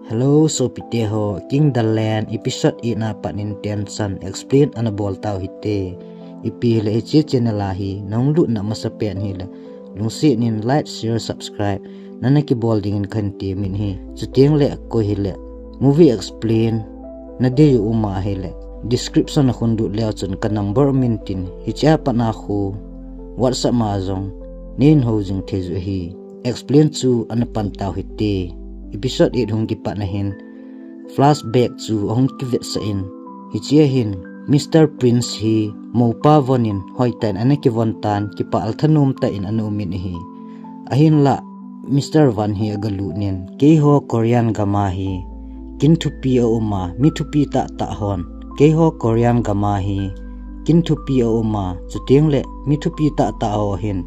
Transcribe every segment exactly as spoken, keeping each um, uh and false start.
Hello, sopite ho, King the Land, episode eight na pat in ten chan explain ana bol tau hite. Ipi hile hiche channel a hi, nahung lutna masapen hile, lungset in like, share, subscribe, nana kibol dingin kahin temin ahi. Chuteng le koi hile, movie explain, nadei u um ahile, description a khun lut leu chun ka number um intin, hichea pat a khu, WhatsApp ma jong, neihin hou jing thei u ahi. Explain chu ana pan tau hite. Episode eight hung kipat na hin, flashback chu ahung kivetsah in. Hichea hin, Mister Prince hi, mopa Von in, hoitah in ana kivon tan, kipah le thanom tah in ana um in ahi. Ahinlah, Mister Von hi aga lut in, keiho Korean gam a hi, kin thupi a um a, mi thupi tah tah hon. Keiho Korean gam a hi, kin thupi a um a, chuteng le, mi thupi tah tah ho hin,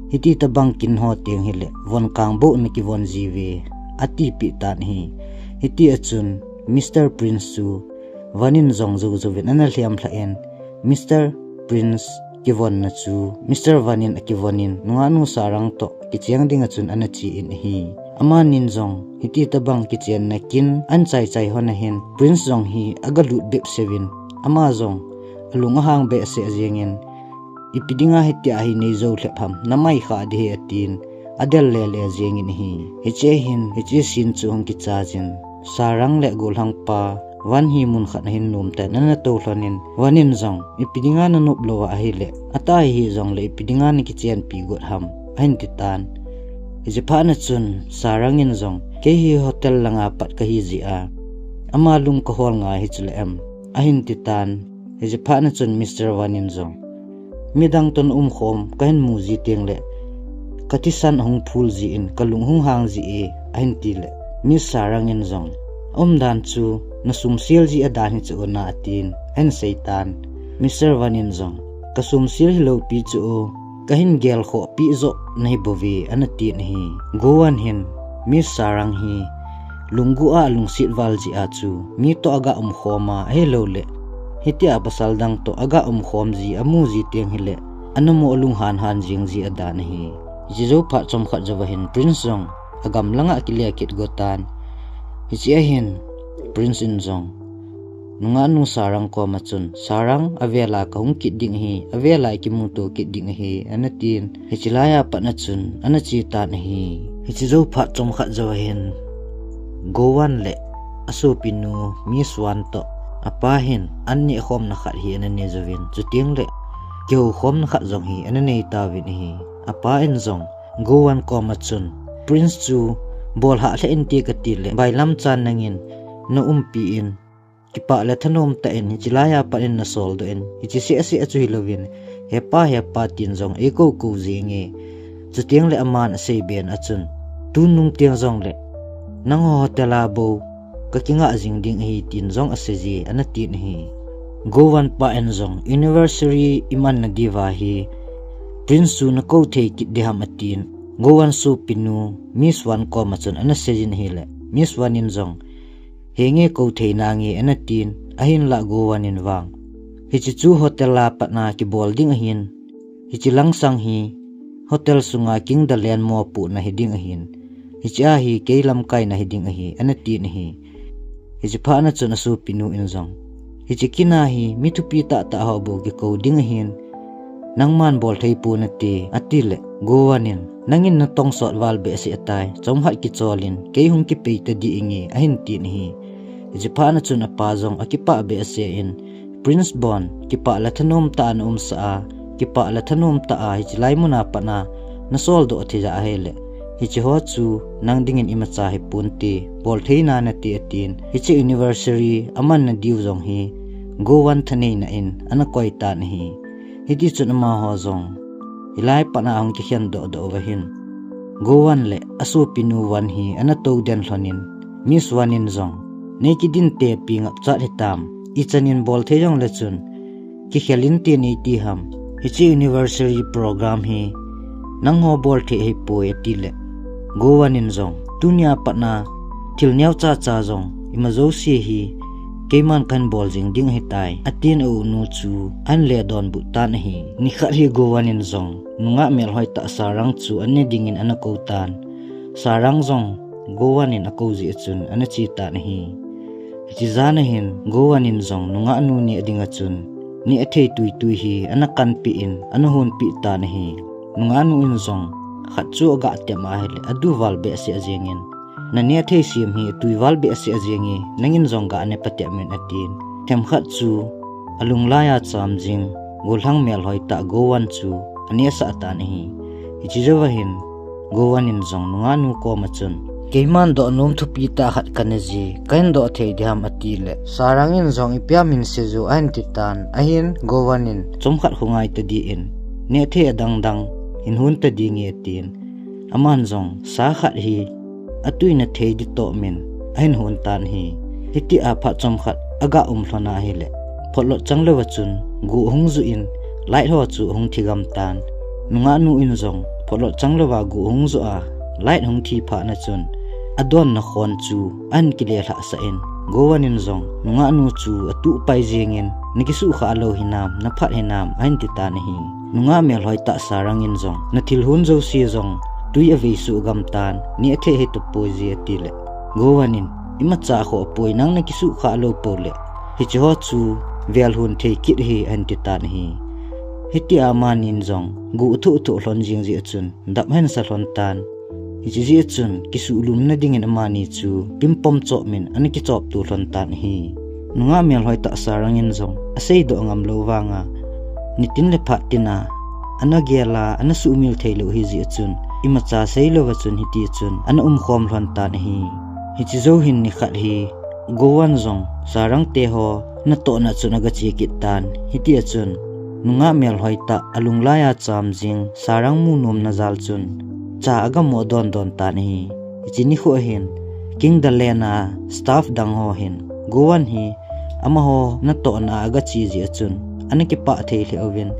hiti tabang kin ho teng hile, von kang bou na kivon ji uve, atipeh tan ahi. Hiti a chun, Mister Prince chu, Von in jong jou jouvin ana lhem lha in, Mister Prince kivon na chu, Mister Von in akivon in, nungah nu Sarang toh, kicheng ding a chun ana che in ahi. Amanin jong, hiti tabang kichen na kin, ana chai chai hon a hin, Prince jong hi aga lut bep seuvin, ama jong, alung ahang behseh jeng in, ipi dinga hitia hi nei jou lhep ham, namai kha ding ahi atin, adel lele jeng in ahi. Hichea hin, hiche scene chu hung kichai jin. Sarang le gollhang pa, Von hi mun khat a hin nom tah in ana tou lhon in, Von in jong, ipi dinga nanop lou ahile, atah hi jong le ipi dinga nakichenpi got ham, ahin ti tan. Hiche phat na chun, Sarang in jong, kei hi hotel langa pat kahi jeh a, ama lung kahol ngai hi chule em, ahin ti tan. Hiche phat na chun Mister Von in jong, midang toh na um khom kahin mu ji teng le, ka thisan ahung phul jin, ka lung hung hang ji e, ahin ti le, Miss Sarang in jong, aum dan chu, na sumsel ji a dan hi chu na atin, ahin sei tan. Mister Von in jong, ka sumsel hilou pi chu, kahin gel khoh pi joh nahi bouve, ana tin ahi. Go Won hin, Miss Sarang hi, lunggel a lungset val jeh a chu, mi toh aga um khom a, ahilou le, hitia pasal dang toh aga um khom ji, amu ji teng hile, ana mo lung han han jing ji a dan ahi. Hiche jou phat chomkhat jou a hin Prince jong, agam langa akile kit go tan. Hichea hin, Prince in jong, nungah nu Sarang koma chun, Sarang, avel a kahung kit ding ahi, avel a kimuto kit ding ahi, ana tin. Hiche laiya pat na chun, ana che tan ahi. Hiche jou phat chomkhat jou a hin, Go Won le, asopinu, Miss Won toh, apa hin, an neh khomna khat hi ana nei jouvin, chuteng le, kihou khomna khat jong hi ana nei tauvin ahi. Apa in jong, Go Won koma chun, Prince chu, bol hah lheh inte kati le, bailam chan nangin, na umpi in, kipah le thanom tah in, hiche laiya pat in na soldoh in, hiche seh seh a chu hilouvin, hepa, hepa tin jong, eikou kou jenge. Chuteng le aman asei ben a chun, tunung teng jong le, nangho hotel a bou, ka kingah jing ding ahi tin jong asei je, ana tin ahi. Go Won pa in jong, anniversary iman na diuva hi, Prince chu nakou thei kit ding ham atin, Go Won sopinu, Miss Won koma chun ana sei jin ahile, Miss Won in jong, henge kou thei nange ana tin, ahinlah Go Won in vang, hiche chu hotel a pat na kibol ding ahin, hiche langsang hi, hotel sunga King the Land mopohna hi ding ahin, hichea hi kei lamkaina hi ding ahi, ana tin ahi. Hiche phat na chun asopinu in jong, hiche kin a hi, mi thupi tah tah ho bou kikou ding ahin, nangman bol thei pon nate, ati le, Go Won in, nangin natong sot val behseh tai, chomkhat kichol in, kei hung kipei tadih inge, ahin tin ahi. Hiche phat na chun apa jong akipah behseh in, Prince bon, kipah le thanom tah a na umsah a, kipah le thanom tah a, hiche lai mun a pat na, na soldoh thei ja ahile, hiche ho chu, nang dingin imacha hi ponte, bol thei nanate atin, hiche anniversary, aman na diu jong hi, Go Won thaneina in, ana koi tan ahi. Hiti chun amaho jong, hilai pat na ahung kikhen doh doh uva hin, Go Won le asopinu Won hi ana tou den lhon in, Miss Won in jong, nei kidin tepi ngap chat hitam, ichan in bol thei jong le chun, kikhel inte nei ti ham, hiche anniversary program hi, nangho bol thei ahipoi ati le, Go Won in jong, tunia pat na, thil neo cha cha jong, ima jouse hi, keiman kahin bol jing ding ahitai, atin a unu chu, ahin le donbut tan ahi. Nikhat hi Go Won in jong, nungah melhoi tah Sarang chu, an ne dingin ana kou tan. Sarang jong, Gowan in akou jeh a chun ana che tan ahi. Hiche jan a hin Gowan in jong nungah nu neh ding a chun neh thei tuitui hi ana kanpeh in ana honpeh tan ahi. Nungah nu in jong khat chu aga tem ahile adu val behseh jeng in, "Na neh thei sem hi atui val behseh jeng e, nangin jong ga ne patep in," atin. Themkhat chu alunglai a cham jing gollhang melhoi tah Gowan chu anehsah tan ahi. Hiche jou a hin Gowan in jong nungah nu kom a chun, "Keiman doh nom thupi tah khat kana ji, kahin doh thei diham?" ati le, Sarang in jong, "Ipi ham hin sei jo," ahin ti tan. Ahin Gowan in chomkhat khongai tadi in neh thei adang dang hin hon tadi nge atin. Aman jong sa khat hi atui na thei ditoh min ahin hon tan ahi. Hitia phat chomkhat aga um lhon ahile, photlot chang lou a chun gu ahung ju in light ho chu ahung thi gam tan. Nungah nu in jong photlot chang lou a gu ahung ju a light ahung thi phat na chun adon na khon chu ahin kile lhah sah in, Gowan in jong nungah nu chu atuh pai jeng in, "Na kisuhkhah lou hinam, na phat hinam?" ahin ti tan ahi. Nungah melhoi tah Sarang in jong, "Na thil hon jouse jong tui avei suh gam tan, neh thei hita poi ji," ati le, Gowan in, "Imacha khoh poi, nang na kisuhkhah lou pou le hiche ho chu vel hon thei kit ahi," ahin ti tan ahi. Hitia amani in jong gu athuh athuh lhon jing jeh a chun dap ahin sa lhon tan. Hiche jeh a chun kisuhlum na ding in amani chu pimpom chop min ana kichop tu lhon tan ahi. Nungah melhoi tah Sarang in jong asei doh ngam lou vang a, nitin le phat tin a ana gel a, ana suhmil thei lou ahi jeh a chun, imacha sei lou a chun hiti chun ana um khom lhon tan ahi. Hiche jou hin nikhat hi Gowan jong Sarang te ho natoh na chun aga che kit tan. Hitia chun nungah melhoi tah alunglai a cham jing Sarang mu nom na jal chun cha aga mo don don tan ahi. Hiche nikho a hin King Dalen a staff dang ho hin Gowan hi amaho natoh na aga che jeh a chun ana kipah thei lheh uvin,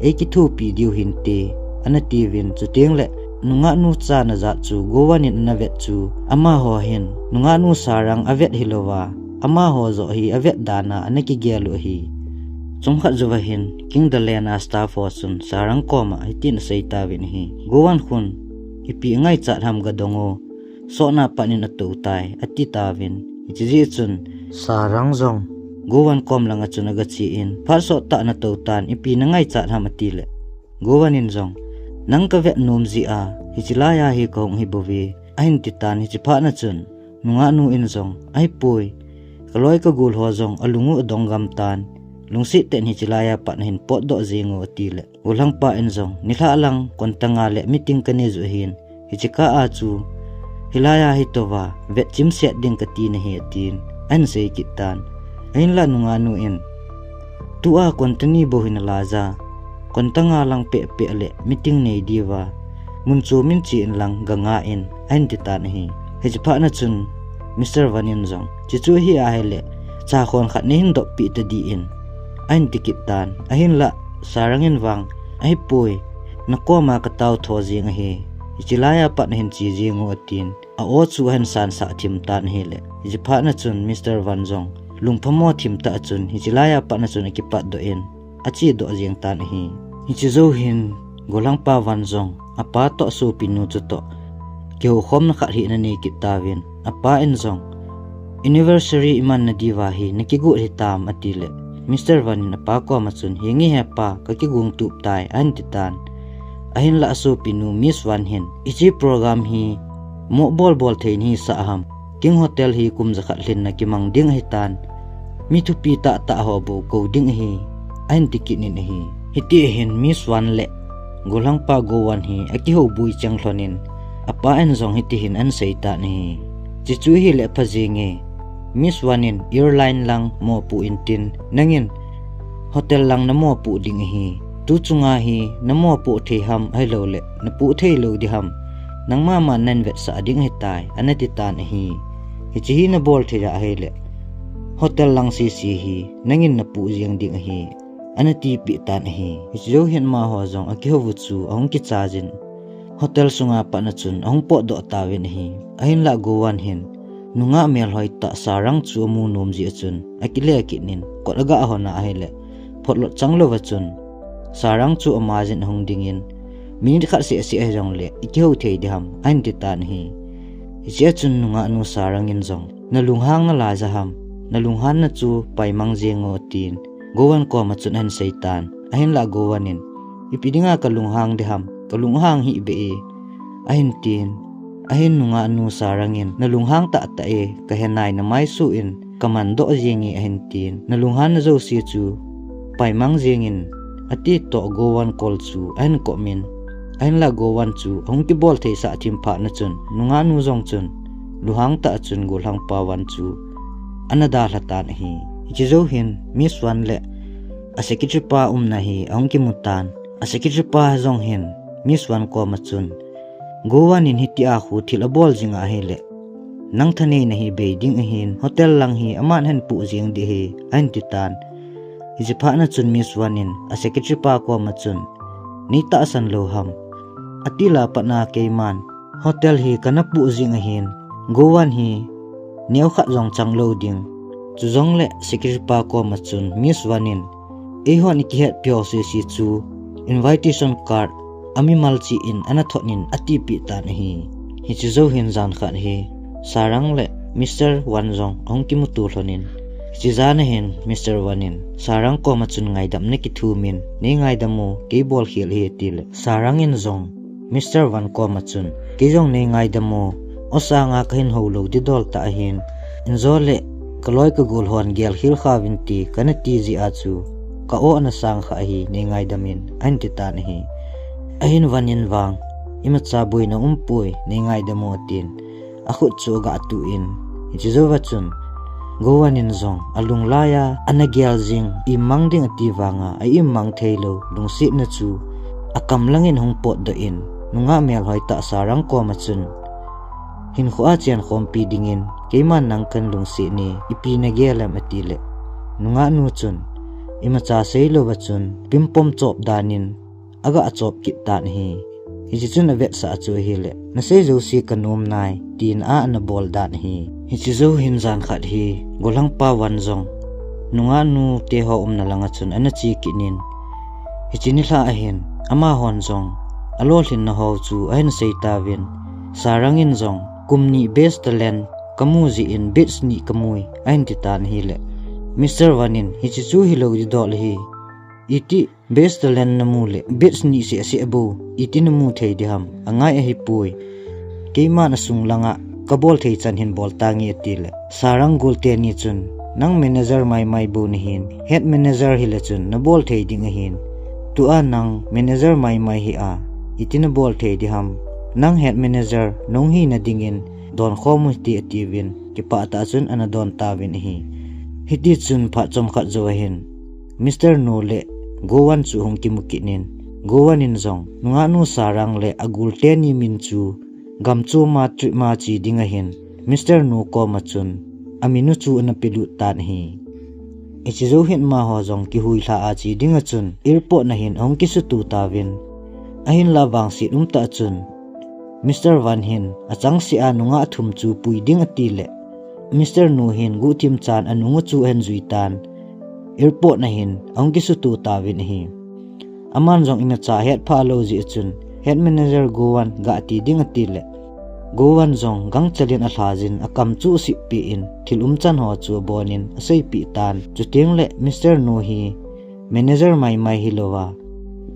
"Ei kithopi diu hinte," ana tiuvin, chuteng le nungah nu cha na jat chu Gowan in ana vet chu amaho hin nungah nu Sarang avet hilou a, amaho joh hi avet dan a ana kigel u ahi. Chomkhat jou a hin King Dalen a staff ho chun Sarang kom a hitin asei tauvin ahi, "Gowan khun ipi angaichat ham, ga dong o, sotna pan in atou tai," ati tauvin. Hiche jeh chun Sarang jong Gowan kom lang a chun aga che in, "Phat sot tah natou tan, ipi nangaichat ham?" ati le, Gowan in jong, "Nang kavet nom jeh a hiche lai a hi kahung hi bou ve," ahin ti tan. Hiche phat na chun nungah nu in jong, "Ahipoi, kaloi kagol ho jong alung u adong gam tan, lungset tah in hiche lai a pat nahin potdoh jeng o," ati le, gollhang pa in jong, "Nilhah lang kon tanga le meeting kanei u ahin, hiche kah a chu hilai a hitou va vet chimset ding kati nahi," atin ahin sei kit tan. Ahinlah nungah nu in, "Tua kon tani bou hi nalai ja, kon tanga lang peh peh le meeting nei diu va, mun chom in che in lang, ga nga in," ahin ti tan ahi. Hiche phat na chun Mister Van in jong, "Chuche chu ahi ahile cha khon khat neihin doh peh tadi in," ahin ti kit tan. Ahinlah Sarang in vang, "Ahipoi, nakom a katao tho jeng ahi, hiche lai a pat nahin che jeng u," atin, a aw chu ahin sansah thim tan ahile, hiche phat na chun Mister Van jong lungphamo thim tah a chun hiche lai a pat na chun akipat doh in ache doh jeng tan ahi. Hiche jou hin gollhang pa Van jong apa toh sopi nu chu toh kihoukhomna khat hi ana nei kit tauvin, apa in jong, "Anniversary iman na diu va hi nakigot hitam?" ati le, Mister Van in apa kom a chun, "Henge he pa, kakigong tup tai," ahin ti tan. Ahinlah asopi nu Miss Van hin, "Hiche program hi moh bol bol thei nahi sah ham? King Hotel hi kum jakhat lhin na kimang ding ahitan, mi thupi tah tah ho bou kou ding ahi," ahin ti kit in ahi. Hiti hin Miss Van le gollhang pa Gowan hi akihou bui cheng lhon in, apa in jong hiti hin ahin sei tan ahi, "Chuche chu ahile pha jeng e, Miss Van in airline lang mopoh intin, nangin hotel lang namopoh ding ahi. Tu chunga hi namopoh thei ham, ahilou le napoh thei lou ding ham, nangma man nahin vetsah ding ahitai," ana ti tan ahi. "Hiche hi nabol thei ahile hotel lang sese hi nangin napoh jeng ding ahi," ana tipeh tan ahi. Hiche jou hin amaho jong akihou u chu ahung kichai jin, hotel sunga pat na chun ahung potdoh tauvin ahi. Ahinlah Gowan hin nungah melhoi tah Sarang chu amu nom jeh a chun akile kit in kot aga hon ahile, photlot chang lou a chun Sarang chu ama jin ahung ding in, "Minute khat seh seh hijongle ikihou thei ding ham?" ahin ti tan ahi. Hichea chun nungahnu Sarang in jong, "Nalunghang nalai ja ham, nalunghanna chu paimang jeng o," atin, Govan koma chun ahin seitan. Ahinlah Govan in, "Ipi dinga kalunghang ding ham, kalunghang hih beh e," ahin tin. Ahin nungahnu Sarang in, "Nalunghang tahtah e, kahe nai, namaisu in kaman doh jeng e," ahin tin. "Nalunghanna jouse chu paimang jeng in," ati toh Govan kol chu ahin kop in. Ahinlah Govan chu ahung kibol thei sah thim phat na chun, nungahnu jong chun lunghang tah chun gollhangpa Van chu ana dalha tan ahi. Hiche jou hin Miss Van le a secretary pa umna hi ahung kimu tan. A secretary pa jong hin Miss Van koma chun, "Govan in hitia khu thil abol jing ahile, nang thaneina hi bei ding ahin, hotel lang hi aman ahin poh jeng ding ahi," ahin ti tan. Hiche phat na chun Miss Van in a secretary pa koma chun, "Nei tahsan lou ham? Ati la pat na keiman hotel hi kana poh jing ahin, Govan hi neokhat jong chang lou ding." Chujongle secretary pa koma chun Miss Van in, "Eihon ikihet peh u sese chu invitation card amimal cheh in ana thot in," ati peh tan ahi. Hiche jou hin jan khat hi Sarang le Mister Van jong ahung kimuto lhon in, hiche jan a hin Mister Van in Sarang koma chun ngaidamna kithum in, "Nei ngaidam o, kei bolkhel ahi," ati le Sarang in jong Mister Van koma chun, "Kei jong nei ngaidam o, o sanga kahin hou lou ding dol tah ahin, injo le kaloi kagol hon gelkhel kha uvin ti kana ti jeh a chu ka o ana sang kha ahi, nei ngaidam in," ahin ti tan ahi. Ahin Van in vang, "Imacha boina umpoi, nei ngaidam o," atin, akhut chu aga tuh in. Hiche jou va chun Govan in jong alung laiya ana gel jing, immang ding ati vanga a immang thei lou lungsetna chu akam lang in hung potdoh in, nungah melhoi tah Sarang koma chun, "Hinkho a chen khompi ding in keiman nang kana lungset e, ipi nagel em?" ati le nungahnu chun imacha sei lou va chun pimpom chop dan in aga chop kit tan ahi. Hiche chun avetsah chu ahile, "Nasei jouse kanom nai," tin a ana bol dan ahi. Hiche jou hin jan khat hi gollhangpa Van jong nungahnu te ho umna langa chun ana che kit in, hiche nilhah a hin amahon jong alolhinna ho chu ahin sei tauvin, Sarang in jong kum ni best talent kamu jeh in badge ni kamui, ahin ti tan ahile Mister Van in, "Hiche chu hilou ding dol ahi, iti best talent namu le badge ni seh seh bou iti namu thei ding ham, angai ahipoi. Keiman asung langa kabol thei chan hin bol tange," ati le Sarang gol teni chun, "Nang manager maimai bou nahin, head manager hile chun nabol thei ding ahin. Tua nang manager maimai hia iti nabol thei ding ham? Nang head manager nahung hina ding in donkhom u hite," atiuvin, kipah tah chun ana don tauvin ahi. Hiti chun phat chomkhat jou a hin Mister Nu le Govan chu ahung kimu kit in, Govan in jong nungahnu Sarang le agol teni min chu gam chom a trip ma che ding ahin Mister Nu koma chun amin u chu ana pelut tan ahi. Hiche jou hin amaho jong kihuilha a che ding a chun airport na hin ahung kisutu tauvin, ahinlah vangset umtah chun Mister Van hin achangseh a nungah thum chu pui ding ati le Mister Nu hin guhthim chan anung u chu ahin jui tan, airport na hin ahung kisutu tauvin ahi. Aman jong imacha hetphah lou jeh chun head manager Govan gati ding ati le Govan jong gangchel in alha jin akam chu asip peh in thil umchan ho chu abon in aseipeh tan. Chuteng le Mister Nu hi manager maimai hilouva,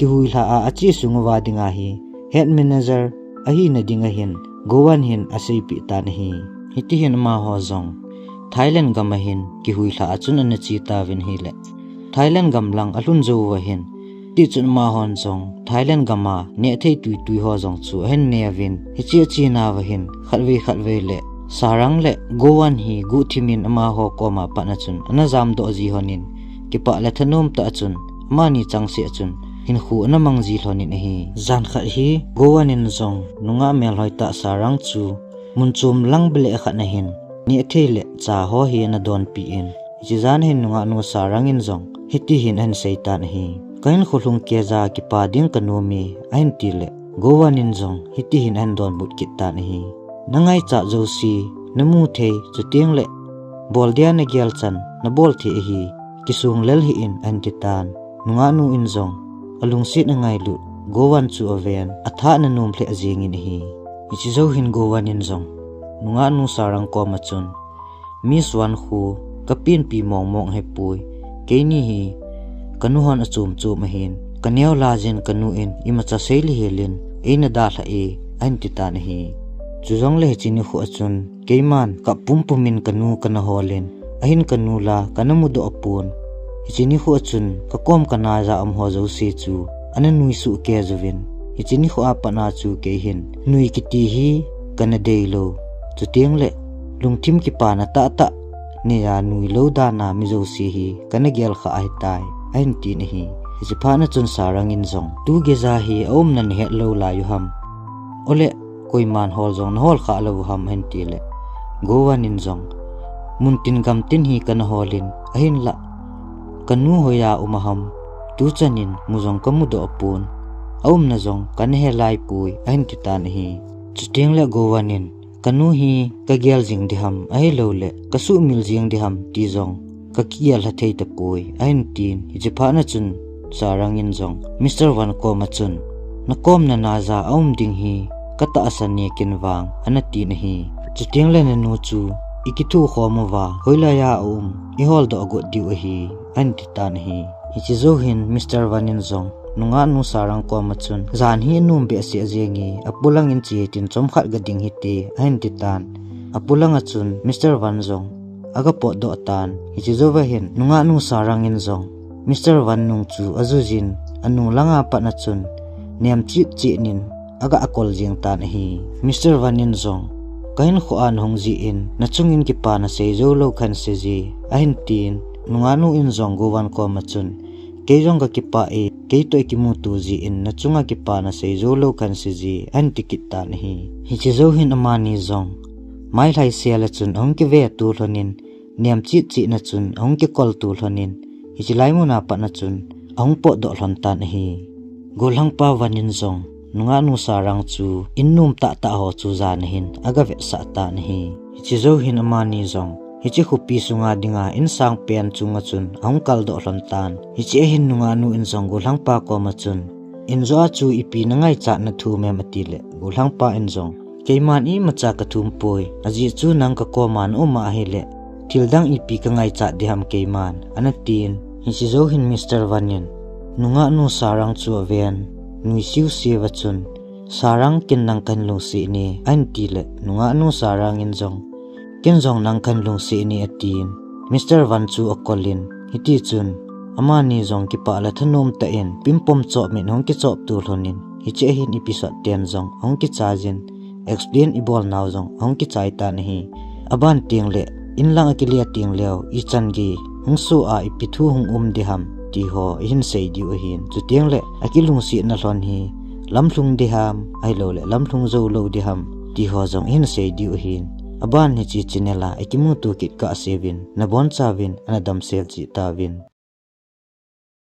kihuilha a ache sung uva dinga hi head manager ahina ding ahin Govan hin aseipeh tan ahi. Hiti hin amaho jong Thailand gam a hin kihuilha a chun ana che tauvin ahile Thailand gam lang alhun jou uva hin, tichun amahon jong Thailand gam a nehthei tuitui ho jong chu ahin ne uvin, hiche achena uva hin khatvei khatvei le Sarang le Govan hi guhthim in amaho koma pat na chun ana jamdoh ji lhon in, kipah le thanom tah chun amani changseh a chun hinkho ana mang ji lhon in ahi. Jan khat hi Govan in jong nungah melhoi tah Sarang chu mun chom lang beh le khat na hin nehthei le cha ho hi ana donpi in, hiche jan hin nungahnu Sarang in jong hiti hin ahin seitan ahi. Kahinkho lhung keija kipa ding kanom e, ahin ti le Govan in jong hiti hin ahin donbut kit tan ahi. Nangaichat jouse namu thei, chuteng le bol dia nagel chan nabol thei ahi, kisong lel hih in, ahin ti tan. Nungahnu in jong alungset angailut Govan chu aven, athah ana nom lheh jeng in ahi. Hiche jou hin Govan in jong nungah nu Sarang koma chun, Miss Wan khu, ka penpi mong mong ahipoi. Keini hi, ka nu hon achom chom ahin. Ka neo lajin ka nu in, imacha seilou helin, eina dalha e, ahin titan ahi. Chujongle hiche nikho a chun, keiman, kap pum pum in ka nu kana holin, ahin ka nu la, kana mudoh pon. Hiche nikho a chun, ka kom kana ja um ho jouse chu, ana nui suh kei jouvin. Hiche nikho a pat a chu kei hin, nui kiti hi, kana deilou. Chutengle, lungthim kipana tahtah, neiya nui lou dan a mi jouse hi, kana gel kha ahitai, ahin tin ahi. Hiche phat a chun Sarang in jong, tu geija hi, aumna nahet lou lai u ham. Ole, koiman hol jong nahol kha lou u ham ahin tile. Govan in jong, mun tin gam tin hi kana holin, ahinla. Ka nu hoiya um a ham, tuchan in mu jong ka mudoh pon. Aumna jong kana he laipoi, ahin titan ahi. Chutengle Govan in, ka nu hi ka gel jing ding ham, ahilouleh, ka sumil jing ding ham, ti jong, ka kigel lha thei tapoi, ahin tin, hiche phat a chun, Sarang in jong, Mister Wan koma chun, na kom nana ja aum ding hi, ka tahsan e ken vang, ana tin ahi. Chutengle na nu chu, i kithukhom uva, hoilaiya aum, i holdoh got diu ahi, ahin titan ahi. Hiche jou hin Mister Wan in jong, nungah nu Sarang koma chun, jan hi anom behseh jenge, apolang in che tin chomkhat ga ding hite, ahin titan. Apolang a chun, Mister Wan jong, aga potdoh tan. Hiche jouva hin, nungah nu Sarang in jong, Mister Wan nung chu ajujin, anu langa pat a chun, nem chit chit nin, aga akol jing tan ahi. Mister Wan in jong, ka hinkho a nahung jeh in, nachung in kipana seijou lou khan seije, ahin tin, nungah nu in jong Govan koma chun, kei jong ka kipah e, kei toh i kimuto jeh in, nachunga kipana seijou lou khan seije, ahin ti kit tan ahi. Hiche jou hin amani jong, mailhai sel a chun, ahung kive to lhonin, nem chit chit na chun, ahung kikol to lhonin, hiche lai mun a pat a chun, ahung potdoh lhon tan ahi. Gollhangpa Van in jong, nungah nu Sarang chu, in nom tahtah ho chu jan a hin, aga vetsah tan ahi. Hiche jou hin amani jong, hiche khopi sunga dinga, in sang pen chunga chun, ahung kaldoh lhon tan. Hiche a hin nungah nu in jong gollhangpa koma chun, in joh a chu ipi nangaichat na thum em atile, gollhangpa in jong, keiman imacha ka thum poi, ajeh chu nang ka koma na um a ahile, thil dang ipi ka ngaichat ding ham keiman, ana tin, hiche jou hin Mister Van in, nungah nu Sarang chu aven, nui siu siu va chun, Sarang ken nang kahin lungset ne, ahin tile, nungah nu Sarang in jong, ken jong nang kahin lungset ne atin, Mister Van chu akolin, hiti chun, amani jong kipah le thanom tah in, pimpom chop min ahung kichop to lhonin, hiche a hin episode ten jong, ahung kichai jin, explain ibol nau jong, ahung kichai tan ahi. Aban tengle, in lang akile tengleu, ichan gei, hung soh a ipi thu hung um ding ham, ti ho, ihin sei diu ahin. Chutengle, akilungsetna lhon hi, lamlhung ding ham, ahilouleh, lamlhung jou lou ding ham, ti ho jong ihin sei diu ahin. Aban hiche channel a, ikimuto kit kah seuvin, nabonchauvin, ana damsel cheh tauvin.